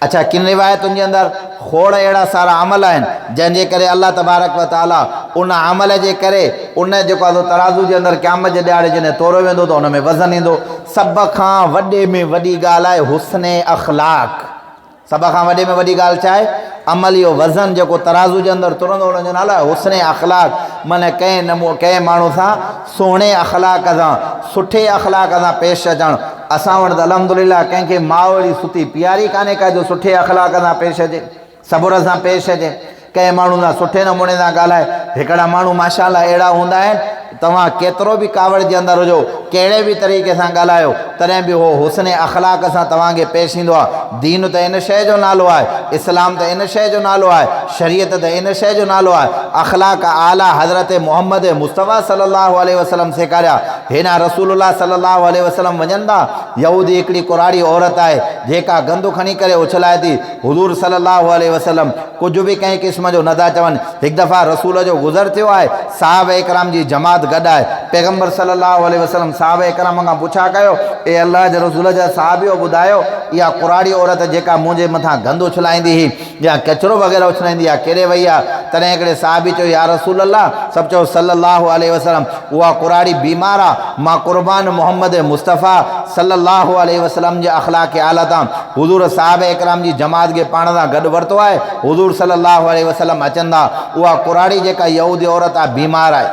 اڇا ڪن روايتن جي اندر کوڙ اهڙا سارا عمل آهن جنهن جي ڪري الله تبارڪ و تعالي ان عمل جي ڪري ان جيڪو آهي سو ترازو جي اندر قيامت جي ڏهاڙي جڏهن توريو ويندو ته ان ۾ وزن ايندو. سڀ کان وڏي ۾ وڏي ڳالهه آهي حسن اخلاق. سڀ کان وڏي ۾ وڏي ڳالهه ڇا آهي؟ عمل اهو وزن جيڪو ترازو جي اندر ترندو ان جو نالو آهي حسن اخلاق معنيٰ ڪنهن نمو ڪنهن ماڻهو سان سهڻي اخلاق سان سٺي اخلاق سان پيش اچڻ. اسان وٽ ته الحمدلله ڪنهن کي ماء اهڙي ستي پياري ڪانهي ڪا جو سٺي اخلاق سان پيش اچي، صبر سان پيش اچي، ڪنهن ماڻهو سان سٺي نموني سان ڳالهائي. هڪڙا ماڻهو ماشاء الله اهڙا هوندا آهن توهان ڪيترو به ڪاوڙ جي اندر هجو، ڪهڙي به طريقي سان ڳالهايو، تڏهن به هو حسن اخلاق سان توهان کي پيش ايندو آهي. دين ته ان شيء جو نالو آهي، اسلام ته ان شيء جو نالو آهي، شريعت ته ان شيء جو نالو آهي. اخلاق اعليٰ حضرت محمد مصطفيٰ صلي الله عليه وسلم سيکاريا. هيڏانهن رسول الله صلي الله عليه وسلم وڃن ٿا، يهودي هڪڙي ڪراڙي عورت آهي، جيڪا گند کڻي ڪري اڇلائي ٿي، حضور صلي الله عليه وسلم ڪجهه به ڪنهن قسم جو نه ٿا چون. هڪ دفعه رسول جو گذر ٿيو آهي، صحابه ڪرام جي جماعت گڏ آهي، پيغمبر صلي الله عليه وسلم صحابه ڪرام کان پڇا ڪيو، اي الله جي رسول جا صحابيو ٻڌايو اها ڪراڙي عورت جيڪا منهنجي مٿان گند اڇلائيندي هئي يا ڪچرو وغيره اڇلائيندي اها ڪيڏي وئي آهي؟ تڏهن هڪڙي صحابي چيو يا رسول الله سڀ چيو صلي الله عليه وسلم اها ڪراڙي بيمار آ، مان قربان محمد مصطفيٰ صلي الله عليه وسلم جي اخلاق اعليٰ تان حضور صحابه ڪرام جي جماعت کي پاڻ سان گڏ ورتو آهي، حضور صلي الله عليه وسلم اچن ٿا، اها ڪراڙي جيڪا يهودي عورت آ بيمار آهي.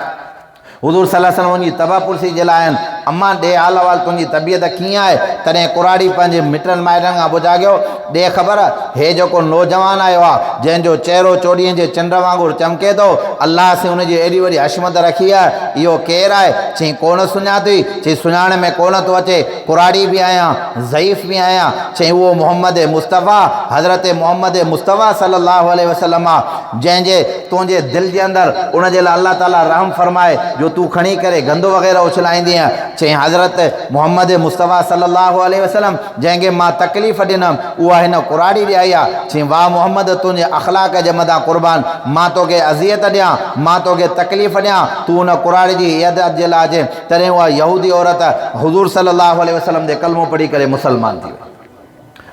حضور صلي الله عليه وسلم ان جي طبع پرسي جي لاء آيا، امان ڏي حال احوال تنهنجي طبيعت ڪيئن آهي؟ تڏهن ڪراڙي پنهنجي مٽن مائٽن کان پڇا ڪيو، ڏي خبر، هي جيڪو نوجوان آيو آ، جنهن جو چهرو چوڏهينء جي چنڊ وانگر چمڪي ٿو، الله سين ان جي ايڏي وڏي حشمت رکي آهي، اهو ڪير آهي؟ چيائين، ڪونه سڃاتئي؟ چيائين، سڃاڻ ۾ ڪونه ٿو اچي، ڪراڙي به آهيان، ضعيف به آهيان. چيائين، اهو محمد مصطفيٰ، حضرت محمد مصطفيٰ صلّي الله عليه وسلّم آ، جنهن جي تنهنجي دل جي اندر ان جي لاء الله تعاليٰ رحم فرمائي، جو تون کڻي ڪري گند وغيره اڇلائيندينء. چيائين، حضرت محمد مصطفيٰ صلّي الله عليه وسلّم، جنهن کي مان تڪليف ڏنم، اها هن ڪراڙي ڏيائي آ. چيائين، واهه محمد! تنهنجي اخلاق جي مٿان قربان، مان توکي اذيت ڏيان، مان توکي تڪليف ڏيان، تون ان ڪراڙي جي عيادت جي لاء اچين. تڏهن اها يهودي عورت حضور صلي الله عليه وسلم تي ڪلمو پڙهي ڪري مسلمان ٿي وئي.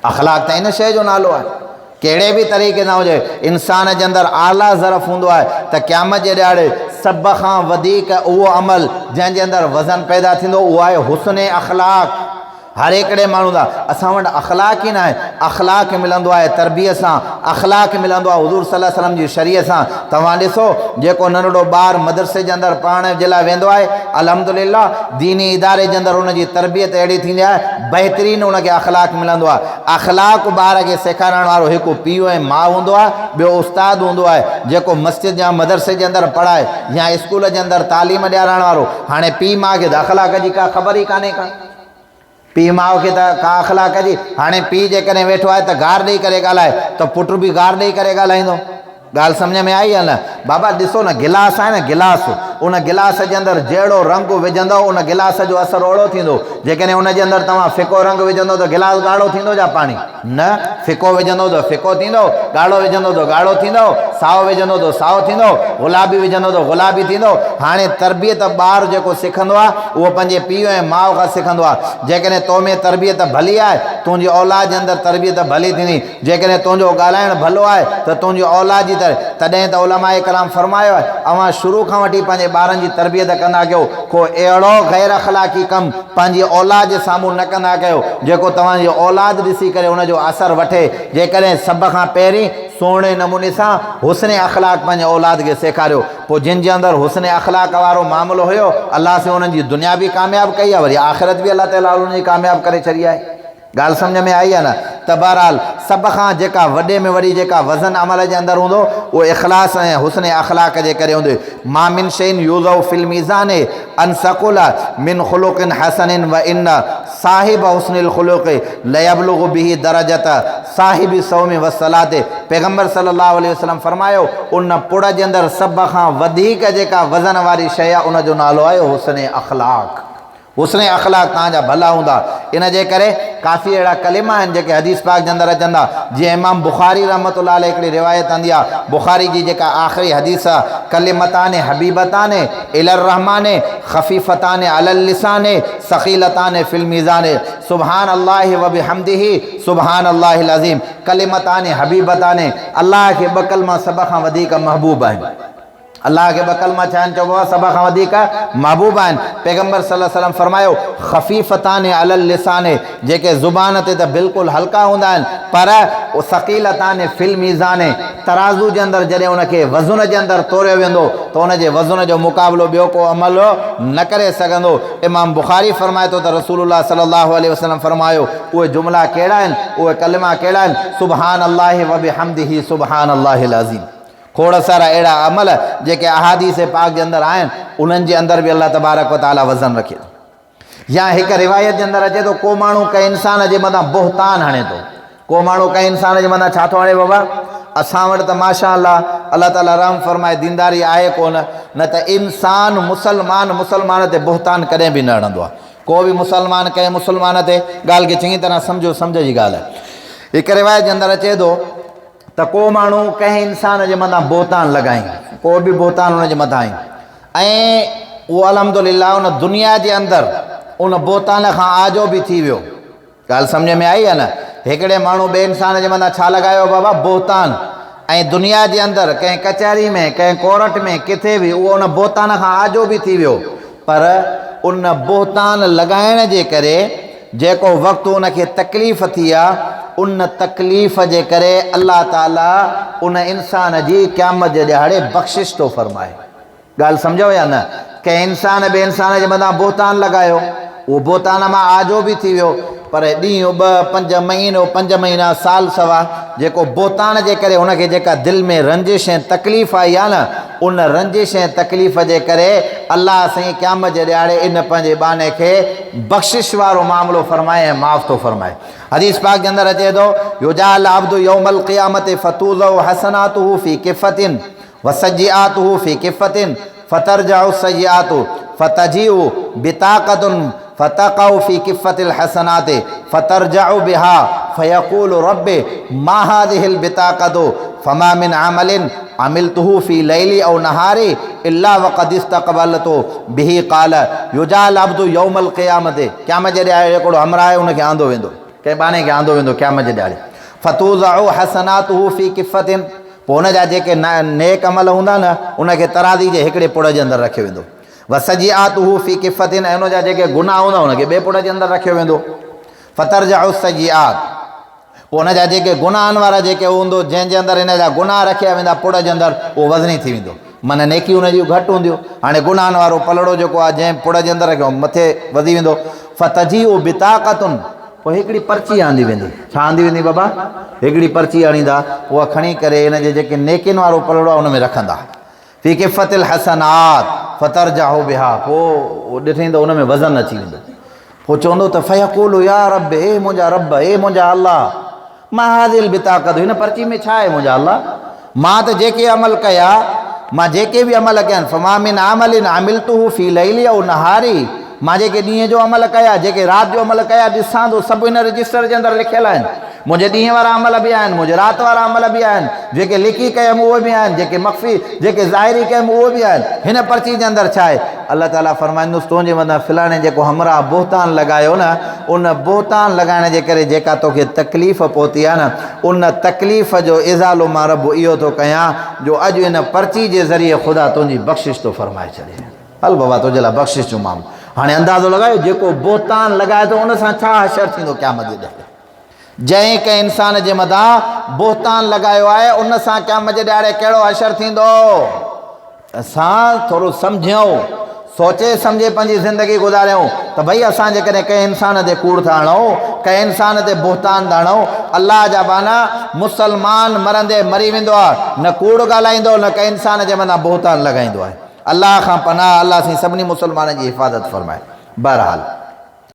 اخلاق ته ان شيء جو نالو آهي. ڪهڙي به طريقي سان هجي، انسان جي اندر اعليٰ ظرف هوندو آهي ته قيامت جي ڏهاڙي سڀ کان وڌيڪ اهو عمل جنهن جي اندر وزن پيدا ٿيندو اهو آهي حسن اخلاق. هر هڪڙي ماڻهو دا اسان وٽ اخلاق ئي ناهي. اخلاق ملندو آهي تربيت سان، اخلاق ملندو آهي حضور صلي الله عليه وسلم جي شريعت سان. توهان ڏسو جيڪو ننڍڙو ٻار مدرسي جي اندر پڙهڻ جي لاء ويندو آهي الحمدلله ديني اداري جي اندر ان جي تربيت اهڙي ٿيندي آهي بهترين ان کي اخلاق ملندو آهي. اخلاق ٻار کي سيکارڻ وارو هڪ پيء ۽ ماء هوندو آهي ٻيو استاد هوندو آهي جيڪو مسجد يا مدرسي جي اندر پڙهائي يا اسڪول جي اندر تعليم ڏيارڻ وارو. هاڻي پيء ماء کي ته اخلاق جي ڪا خبر ئي ڪانهي ڪا. پيء ماء کي ته ڪا اخلاق جي، هاڻي پيء جيڪڏهن ويٺو آهي ته گار ڏئي ڪري ڳالهائي ته پٽ به گار ڏئي ڪري ڳالهائيندو. ڳالهه سمجهه ۾ آئي يا نه؟ بابا ڏسو نه گلاس آهي نه گلاس، ان گلاس جي اندر جهڙو رنگ وجهندؤ ان گلاس جو اثر اوهڙو ٿيندو. جيڪڏهن ان جي اندر توهان ڦڪو رنگ وجهندؤ ته گلاس ڳاڙهو ٿيندو يا پاڻي؟ نه، ڦڪو وجهندو ته ڦڪو ٿيندو، ڳاڙهو وجهندو ته ڳاڙهو ٿيندو، سائو وجهندو ته سائو ٿيندو، گلابي وجهندو ته گلابي ٿيندو. هاڻي تربيت ٻار جيڪو سکندو آهي، اهو پنهنجي پيء ۽ ماء کان سکندو آهي. جيڪڏهن تو ۾ تربيت ڀلي آهي، تنهنجي اولاد جي اندر تربيت ڀلي ٿيندي. جيڪڏهن تنهنجو ڳالهائڻ ڀلو آهي ته تنهنجي اولاد جي تر. تڏهن ته علماء ڪرام فرمايو آهي، اوهان شروع کان وٺي پنهنجي ٻارن جي تربيت ڪندا ڪيو، ڪو اهڙو غير اخلاقي ڪم پنهنجي اولاد جي سامهون نه ڪندا ڪيو، جيڪو توهان جي اولاد ڏسي ڪري ان جو اثر وٺي. جيڪڏهن سڀ کان پهرين سهڻي نموني سان حسن اخلاق پنهنجي اولاد کي سيکاريو، پوء جن جي اندر حسن اخلاق وارو معاملو هيو، الله سائين انهن جي دنيا به ڪامياب ڪئي آهي وري آخرت به الله تعاليٰ انهن جي ڪامياب ڪري ڇڏي آهي. ڳالهه سمجهه ۾ آئي يا نه؟ ته بهرحال سڀ کان جيڪا وڏي ۾ وڏي جيڪا وزن عمل جي اندر هوندو اهو اخلاص ۽ حسن اخلاق جي ڪري هوندو. ما من شيء يوضع في الميزان انثقل من خلق حسن وان صاحب حسن الخلق ليبلغ به درجة صاحب الصوم والصلاة پيغمبر صلي الله عليه وسلم فرمايو ان پڙ جي اندر سڀ کان وڌيڪ جيڪا وزن واري شيء آهي ان جو نالو آهي حسن اخلاق. حسن اخلاق توهان جا ڀلا هوندا. ان جي ڪري ڪافي اهڙا ڪلما آهن جيڪي حديث پاڪ جي اندر اچن ٿا. جيئن امام بخاري رحمة الله عليه هڪڙي روايت آندي آهي، بخاري جي جيڪا آخري حديث آهي، ڪلمتان حبيبتان الي الرحمٰن خفيفتان علي اللسان ثقيلتان في الميزان سبحان الله وبحمده سبحان الله العظيم. ڪلمتان حبيبتان، الله کي ٻه ڪلما سڀ کان وڌيڪ محبوب آهن. الله کي ٻه ڪلما ڇا آهن؟ چئو بابا سڀ کان وڌيڪ محبوب آهن. پيغمبر صلي الله عليه وسلم فرمايو، خفيفتان علي اللسان، جيڪي زبان تي ته بلڪل هلڪا هوندا آهن پر ثقيلتان في الميزان، ترازو جي اندر جڏهن ان کي وزن جي اندر توريو ويندو ته ان جي وزن جو مقابلو ٻيو ڪو عمل نه ڪري سگهندو. امام بخاري فرمائي ٿو ته رسول الله صلي الله عليه وسلم فرمايو، اهي جملا ڪهڙا آهن، اهي ڪلما ڪهڙا آهن، سبحان الله وبحمده سبحان الله العظيم. کوڙ سارا اهڙا عمل جيڪي احاديث پاڪ جي اندر آهن انهن جي اندر به الله تبارڪ وتعالي وزن رکي ٿو. يا هڪ روايت جي اندر اچي ٿو ڪو ماڻهو ڪنهن انسان جي مٿان بهتان هڻي ٿو. ڪو ماڻهو ڪنهن انسان جي مٿان ڇا ٿو هڻي بابا؟ اسان وٽ ته ماشاء الله الله تعالي رحم فرمائي دينداري آهي ڪونه نه ته انسان مسلمان مسلمان تي بهتان ڪڏهن به نه هڻندو آهي. ڪو به مسلمان ڪنهن مسلمان تي ڳالهه کي چڱي طرح سمجهو سمجهه جي ڳالهه آهي. هڪ روايت جي اندر اچي ٿو ته ڪو ماڻهو ڪنهن انسان جي مٿان بهتان لڳائين، ڪو به بهتان ان جي مٿان آئين ۽ اهو الحمد لله ان دنيا جي اندر ان بهتان کان آجو به ٿي ويو. ڳالهه سمجهه ۾ آئي يا نه؟ هڪڙي ماڻهو ٻئي انسان جي مٿان ڇا لڳايو بابا؟ بهتان ۽ دنيا جي اندر ڪنهن ڪچهري ۾ ڪنهن ڪورٽ ۾ ڪٿي به اهو ان بهتان کان آجو به ٿي ويو پر ان بهتان لڳائڻ جي ڪري جيڪو وقت ان کي تڪليف ٿي آ، ان تڪليف جي ڪري الله تعاليٰ ان انسان جي قيامت جي ڏهاڙي بخشش ٿو فرمائي. ڳالهه سمجهيو يا نه؟ ڪنهن انسان ٻئي انسان جي مٿان بهتان لڳايو، اهو بهتان مان آجو به ٿي ويو، پر ڏينهن، ٻه، پنج، مهينو، پنج مهينا، سال سوا، جيڪو بهتان جي ڪري هن کي جيڪا دل ۾ رنجش ۽ تڪليف آئي آ نه، ان رنجش ۽ تڪليف جي ڪري الله سائين قيامت جي ڏهاڙي ان پنهنجي ٻانهي کي بخشش وارو معاملو فرمائي ۽ معاف ٿو فرمائي. حديث پاڪ جي اندر اچي ٿو، يجاء العبد يوم القيامة فتوضع حسناته في كفة وسيئاته في كفة فترجع السيئات فتجيء بطاقة فتقع في كفة الحسنات فترجع بها فيقول رب ما هذه البطاقة فما من عمل عملته في ليلي او نهاري الا وقد استقبلت به قال يجاء العبد يوم القيامة قيامت جي ڏهاڙي هڪڙو همراهه آهي ان کي آندو ويندو ڪنهن ٻانهي کي آندو ويندو قيامت جي ڏهاڙي فتوضع حسناته في كفة پوء ان جا جيڪي نيڪ عمل هوندا نه ان کي ترازي جي هڪڙي پڙ جي اندر رکيو ويندو وسيئاته في كفة ۽ ان جا جيڪي گناهه هوندا ان کي ٻئي پڙ جي اندر رکيو ويندو فترجع السيئات پوء ان جا جيڪي گناهن وارا جيڪي هوندو جنهن جي اندر هن جا گناهه رکيا ويندا پڙ جي اندر اهو وزني ٿي ويندو معنيٰ نيڪي ان جون گهٽ هونديون هاڻي گناهن وارو پلڙو جيڪو آهي جنهن پڙ جي اندر رکيو مٿي وڌي ويندو فتجيء بطاقة پوء هڪڙي پرچي آندي ويندي ڇا آندي ويندي بابا هڪڙي پرچي آڻيندا اها کڻي ڪري هن جي جيڪي نيڪين وارو پلڙو آهي ان ۾ رکندا في کفة الحسنات فترجح بها پوء ڏٺائين ته ان ۾ وزن اچي ويندو پوء چوندو ته فيقول يا رب اي منهنجا رب اي منهنجا الله ما هذه البطاقه هن پرچي ۾ ڇا آهي منهنجا الله مان ته جيڪي عمل ڪيا مان جيڪي به عمل ڪيا آهن فما من عمل عملته في ليلي او نهاري مان جيڪي ڏينهن جو عمل ڪيا جيڪي رات جو عمل ڪيا ڏسان ٿو سڀ هن رجسٽر جي اندر لکيل آهن منهنجي ڏينهن وارا عمل به آهن، منهنجي رات وارا عمل به آهن، جيڪي لڪي ڪيم اهي به آهن، جيڪي مخفي، جيڪي ظاهري ڪيم اهي به آهن. هن پرچي جي اندر ڇا آهي؟ الله تعاليٰ فرمائيندس، تنهنجي مٿان فلاڻي جيڪو همراهه بهتان لڳايو نه، ان بهتان لڳائڻ جي ڪري جيڪا توکي تڪليف پهتي آهي نه، ان تڪليف جو ازالو مان رب اهو ٿو ڪيان جو اڄ ان پرچي جي ذريعي خدا تنهنجي بخشش ٿو فرمائي ڇڏي. هل بابا تنهنجي لاء بخشش جو معاملو. هاڻي اندازو لڳايو جيڪو بهتان لڳائي ٿو ان سان ڇا حشر ٿيندو قيامت جي ڏهاڙي. جنهن ڪنهن انسان جي مٿان بهتان لڳايو آهي، ان سان قيامت جي ڏهاڙي ڪهڙو حشر ٿيندو؟ اسان ٿورو سمجهيون، سوچي سمجهي پنهنجي زندگي گذاريون ته ڀئي اسان جيڪڏهن ڪنهن انسان تي ڪوڙ ٿا هڻون، ڪنهن انسان تي بهتان ٿا هڻون، الله جا ٻانها مسلمان مرندي مري ويندو آهي، نه ڪوڙ ڳالهائيندو نه ڪنهن انسان جي مٿان بهتان لڳائيندو آهي. الله کان پناهه، الله سائين سڀني مسلمانن جي حفاظت فرمائي. بهرحال.